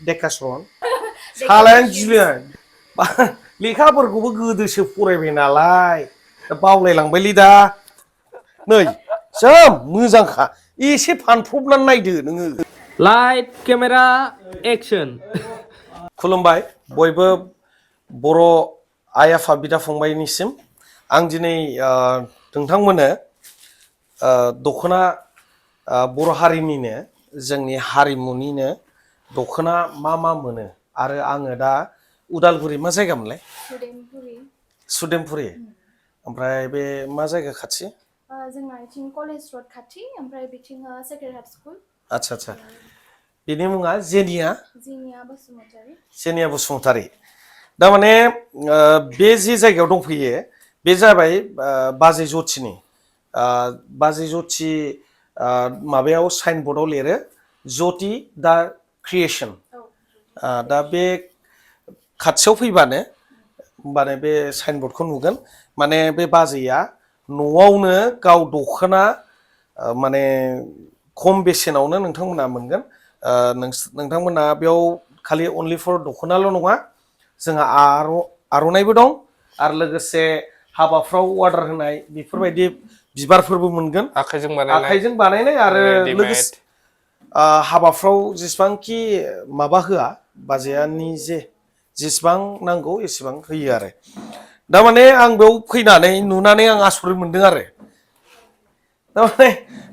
डेकास्रन सालायानो गिलिया लेखाफोरखौबो गोदोसो फरायबाय नालाय बावलायलांबायलै दा नै जा मोजांखा एसे फानफ्रबनानै नायदो नोङो लाइट केमेरा एक्सन खुलुमबाय बयबो बर' आइ आफा बिदा फंबायनिसिम आं दिनै नोंथांमोननो दख'ना बर' हारिनिनो जोंनि हारिमुनिनो दख'ना मा मोनो आरो आङो दा उदालगुरि मा जायगामोनलाय सुदेमपुरि ओमफ्राय बे मा जायगा खाथि जोंना बिथिं कलेज रड खाथि ओमफ्राय बिथिं सेक्रेड हार्ट स्कुल आच्छा बेनि मुङा जेनिया बसुमतारी दा माने बे जे जायगायाव दंफैयो बे जाबाय बाजै ज्यतिनि बाजै ज्यति माबायाव साइन बर्डआव लिरो ज्यति दा क्रिएसन दा बे खाथियाव फैबानो होमबानो बे साइन बर्डखौ नुगोन माने बे बाजैया न'आवनो गाव दख'ना माने खम बेसेनावनो नोंथांमोना मोनगोन नोंथांमोना बेयाव खालि अनलि फर दख'नाल' नङा जोंहा आर'नाइबो दं आरो लोगोसे हाबाफ्राव अर्डार होनाय बेफोरबायदि बिबारफोरबो मोनगोन आखाइजों बानायनाय आरो लोगोसे हाबाफ्राव जेसेबांखि माबा होआ बाजैया निजे जेसेबां नांगौ एसेबां होयो आरो दा माने आं बेयाव फैनानै नुनानै आं आसरित मोनदों आरो थारमाने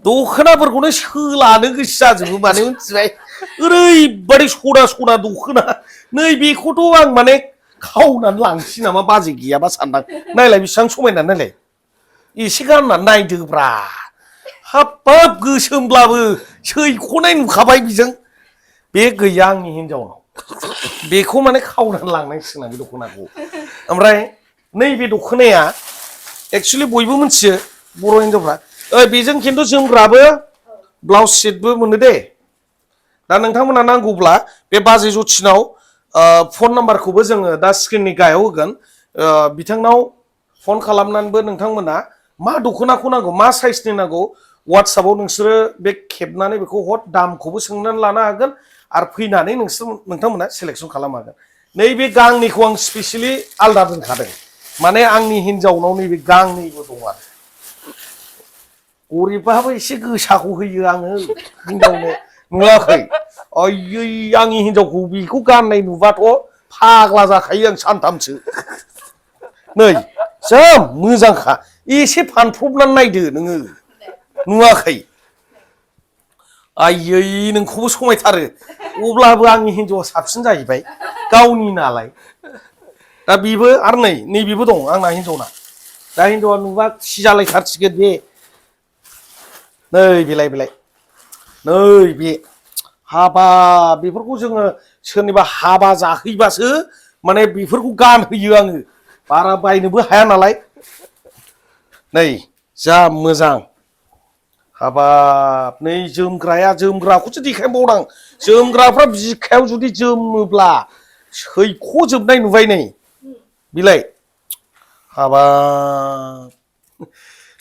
दख'नाफोरखौनो सोलानो गोसो जाजोबो माने मिथिबाय ओरैबादि सना दख'ना नै बेखौथ' आं माने खावनानै लांसै नामा बाजै गैयाबा सानदां नायलाय बेसेबां समायना नायलाय एसे गाननानै नायदोब्रा हाब्बाब गोसोमब्लाबो सैख'नाय नुखाबाय बेजों बे गैया आंनि हिनजावनाव बेखौ माने खावनानै लांनांसिगोन आं बे दख'नाखौ ओमफ्राय नैबे दख'नाया एक्सुवेलि बयबो मिथियो बर' हिनजावफ्रा बेजों खिन्थु जोमग्राबो ब्लाउस सेटबो मोनो दे दा नोंथांमोना नांगौब्ला बे बाजै ज्यतिनाव फन नाम्बारखौबो जोङो दा स्क्रिननि गाहायाव होगोन बिथांनाव फन खालामनानैबो नोंथांमोना मा दख'नाखौ नांगौ मा साइजनि नांगौ वाट्सआपाव नोंसोरो बे खेबनानै बेखौ हर दामखौबो सोंनानै लानो हागोन आरो फैनानै नोंथांमोना सेलेक्सन खालामनो हागोन नैबे गांनैखौ आं स्पेसियेलि आलदा दोनखादों माने आंनि हिनजावनाव नैबे गांनैबो दं आरो गरिबाबो एसे गोसाखौ होयो आङो हिनजावनो नुवाखै आयै आंनि हिनजावखौ बेखौ गाननाय नुबाथ' फाग्ला जाखायो आं सानथामसो नै जा मोजांखा एसे फानफ्रबनानै नायदो नोङो नुवाखै आयै नोंखौबो समायथारो अब्लाबो आंनि हिनजावा साबसिन जाहैबाय गावनि नालाय दा बेबो आरो नैबेबो दं आंना हिनजावना दा हिनजावा नुबा खुसि जालायथारसिगोन बे नै बेलाय नै बे हाबा बेफोरखौ जोङो सोरनिबा हाबा जाहैबासो माने बेफोरखौ गानहोयो आङो बारा बायनोबो हाया नालाय नै जा मोजां हाबाब नै जोमग्राखौसो देखायबावदां जोमग्राफ्रा बिखायाव जुदि जोमोब्ला सैख'जोबनाय नुबाय नै बिलाय हाबाब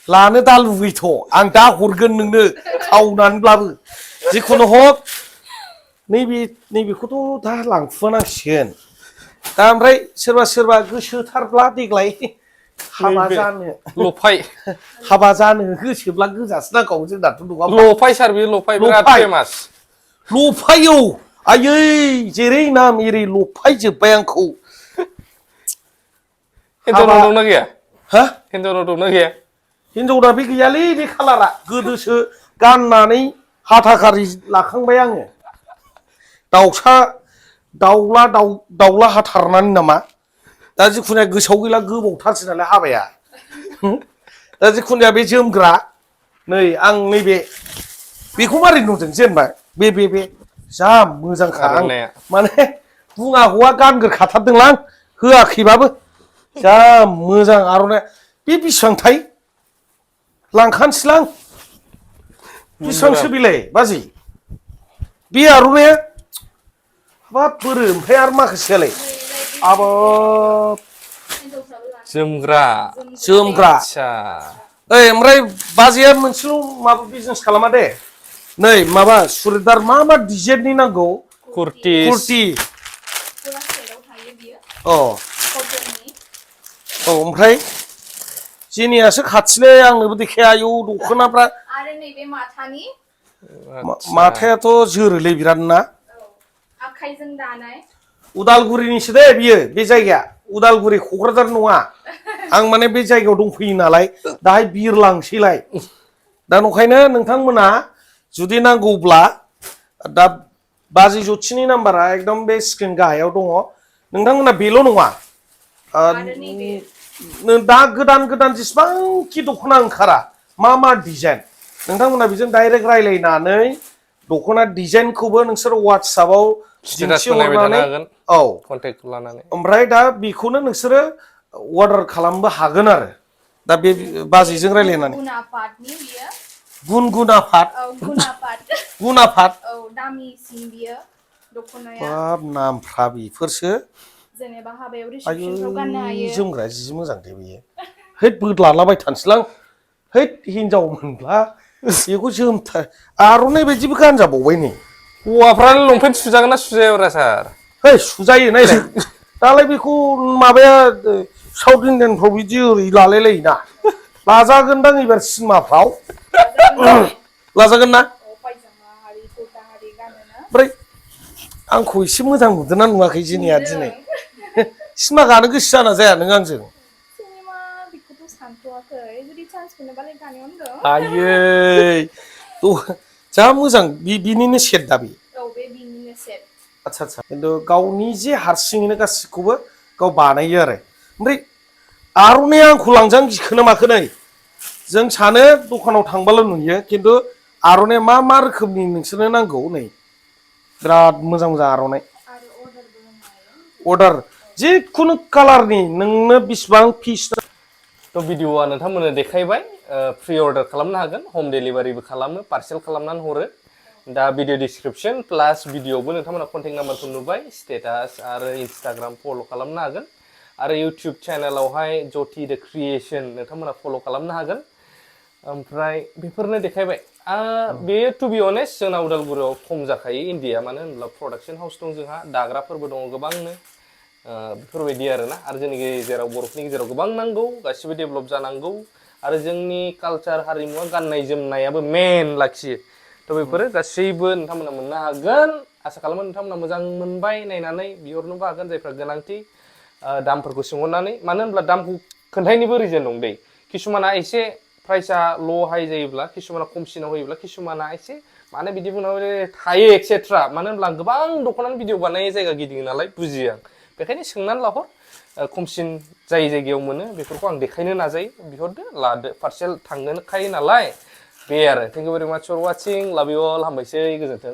लानो दा लुबैथ' आं दा हरगोन नोंनो खावनानैब्लाबो जिखुनु हक नैबेखौथ' दा लांखुमानांसिगोन दा ओमफ्राय सोरबा गोसोथारब्ला देग्लाय हाबा जानो गोसोब्ला गोजासो नांगौ जोंनाथ' नङा लफाय सार बे लफाय बिराद फेमास लफाय औ आयै जेरै नाम एरै लफाय जोब्बाय आंखौ हिनजावनाव दंना गैया हा हिनजावनाव दंना गैया हिनजावना बे गैयालै बे खालारा गोदोसो गाननानै हाथाखारि लाखांबाय आङो दाउला हाथारनानै नामा दा जिखुनु गोसोआव गैला गोबावथारसै नालाय हाबाया दा जिखुनु बे जोमग्रा नै आं नैबे बेखौ मारै नुदों जेनेबा बे जा मोजांखा आं माने बुङा हौवा गानग्रोखाथारदोंलां होआखैबाबो जा मोजां आर'नाइ बे बेसेबांथाय लांखानोसैलां बेसेबांसो बिलाय बाजै बे आर'नाइया हाबाब बोरो ओमफ्राय आरो माखासेयालाय हाबाब जोमग्रा ओमफ्राय बाजैया मोनसेल' माबा बिजनेस खालामा दे नै माबा सुरिदार मा डिजाइननि नांगौ Kurtis. कुर्ति Pura सेराव थायो बियो अ कटननि औ ओमफ्राय जेनियासो खाथिलै आंनोबो देखाया आयौ दख'नाफ्रा आरो नैबे माथानि माथायाथ' जोरोलै बिराद ना औ आखाइजों दानाय उदालगुरिनिसो दे बियो बे जायगाया उदालगुरि क'क्राझार नङा आं माने बे जायगायाव दंफैयो नालाय दाहाय बिरलांसैलाय दा नंखायनो नोंथांमोना जुदि नांगौब्ला दा बाजै जथिनि नाम्बारा एकदम बे स्क्रिन गाहायाव दङ नोंथांमोना बेल' नङा आरो नैबे दा गोदान गोदान जेसेबांखि दख'ना ओंखारा मा डिजाइन नोंथांमोना बेजों डाइरेक्ट रायलायनानै दख'ना डिजाइनखौबो नोंसोर वाट्सएपआव Status बनायबाय थानो दिन्थिहरनानै हागोन औ कन्टेक्ट लानानै ओमफ्राय दा बेखौनो नोंसोरो अर्डार खालामबो हागोन आरो दा बे बाजैजों रायलायनानै गुना पाटनि बियो गुन आफाद औ गुना पाट गुन आफाद औ दामिसिन बियो दख'नाया बाब नामफ्रा बेफोरसो जेनेबा हाबायाव आयु रिसेपसनफ्राव गाननो हायो जोमग्रा जि मोजां दे बेयो हैद बोदलालाबायथारनोसैलां हैद हिनजाव मोनब्ला बेखौ जोमथार आर'नाइ बायदिबो गानजाबावबाय नै हौवाफ्रानो लंपेन्ट सुजागोन ना सुजायाब्रा सार है सुजायो नायलाय दालाय बेखौ माबाया साउथ इण्डियानफ्राव बिदि ओरै लालाय लायोना लाजागोनदां एबार सिनेमाफ्राव लाजागोन ना पायजामा हारि कुर्ता हारि गानोना ओमफ्राय आंखौ एसे मोजां नुदोंना नुवाखै जेनिया दिनै सिनेमा गानो गोसो जाना जाया नों आंजों सिनेमा बेखौथ' सानथ'वाखै जुदि चान्स मोनोबालाय गानायावनो दं आयै जा मोजां बिनिनो सेट दा बे औ बे बिनिनो सेट आच्छा आच्छा खिन्थु गावनि जे हारसिङैनो गासिखौबो गाव बानायो आरो ओमफ्राय आर'नाइया आंखौ लांजानो गिखोना माखो नै जों सानो दखानाव थांबाल' नुयो खिन्थु आर'नाइया मा रोखोमनि नोंसोरनो नांगौ नै बिराद मोजां मोजां आर'नाइ आरो अर्डारबो होनो हायो अर्डार जिखुनु कालारनि नोंनो बिसिबां पिस थ' भिडिअ'आ नोंथांमोननो देखायबाय प्रि अर्डार खालामनो हागोन हम डेलिभारिबो खालामो पार्सेल खालामनानै हरो दा भिडिअ डिसक्रिपसन प्लास भिडिअ'आवबो नोंथांमोना कन्टेक्ट नाम्बारखौ नुबाय स्टेटास आरो इन्सटाग्राम फल' खालामनो हागोन आरो इउटुब चेनेलावहाय जति द क्रिएसन नोंथांमोना फल' खालामनो हागोन ओमफ्राय बेफोरनो देखायबाय बेयो टु बि अनेस्ट जोंना उदालगुरियाव खम जाखायो इन्डिया मानो होनब्ला प्रडाक्सन हाउस दं जोंहा दाग्राफोरबो दङ गोबांनो बेफोरबायदि आरोना आरो जोंनि गेजेराव बर'फोरनि गेजेराव गोबां नांगौ गासिबो डेभेलप जानांगौ आरो जोंनि कालचार हारिमुवा गाननाय जोमनायाबो मेन लाखियो थ' बेफोरो गासैबो नोंथांमोना मोननो हागोन आसा खालामो नोंथांमोना मोजां मोनबाय नायनानै बिहरनोबो हागोन जायफ्रा गोनांथि दामफोरखौ सोंहरनानै मानो होनब्ला दामखौ खोन्थायनोबो रिजन दं दै किसुमाना एसे प्राइसा ल' हाइ जायोब्ला किसुमाना खमसिनाव होयोब्ला किसुमाना एसे माने बिदि बुंनांगौ थायो एक्सेट्रा मानो होनब्ला आं गोबां दख'नानि भिडिअ बानायो जायगा गिदिङो नालाय बुजियो आं बेखायनो सोंनानै लाहर खमसिन जाय जायगायाव मोनो बेफोरखौ आं देखायनो नाजायो बिहरदो लादो पार्सेल थांगोनखायो नालाय बे आरो थेंक इउ भेरि माच फर वाचिं लाभ इउ अल हामबायसै गोजोन्थों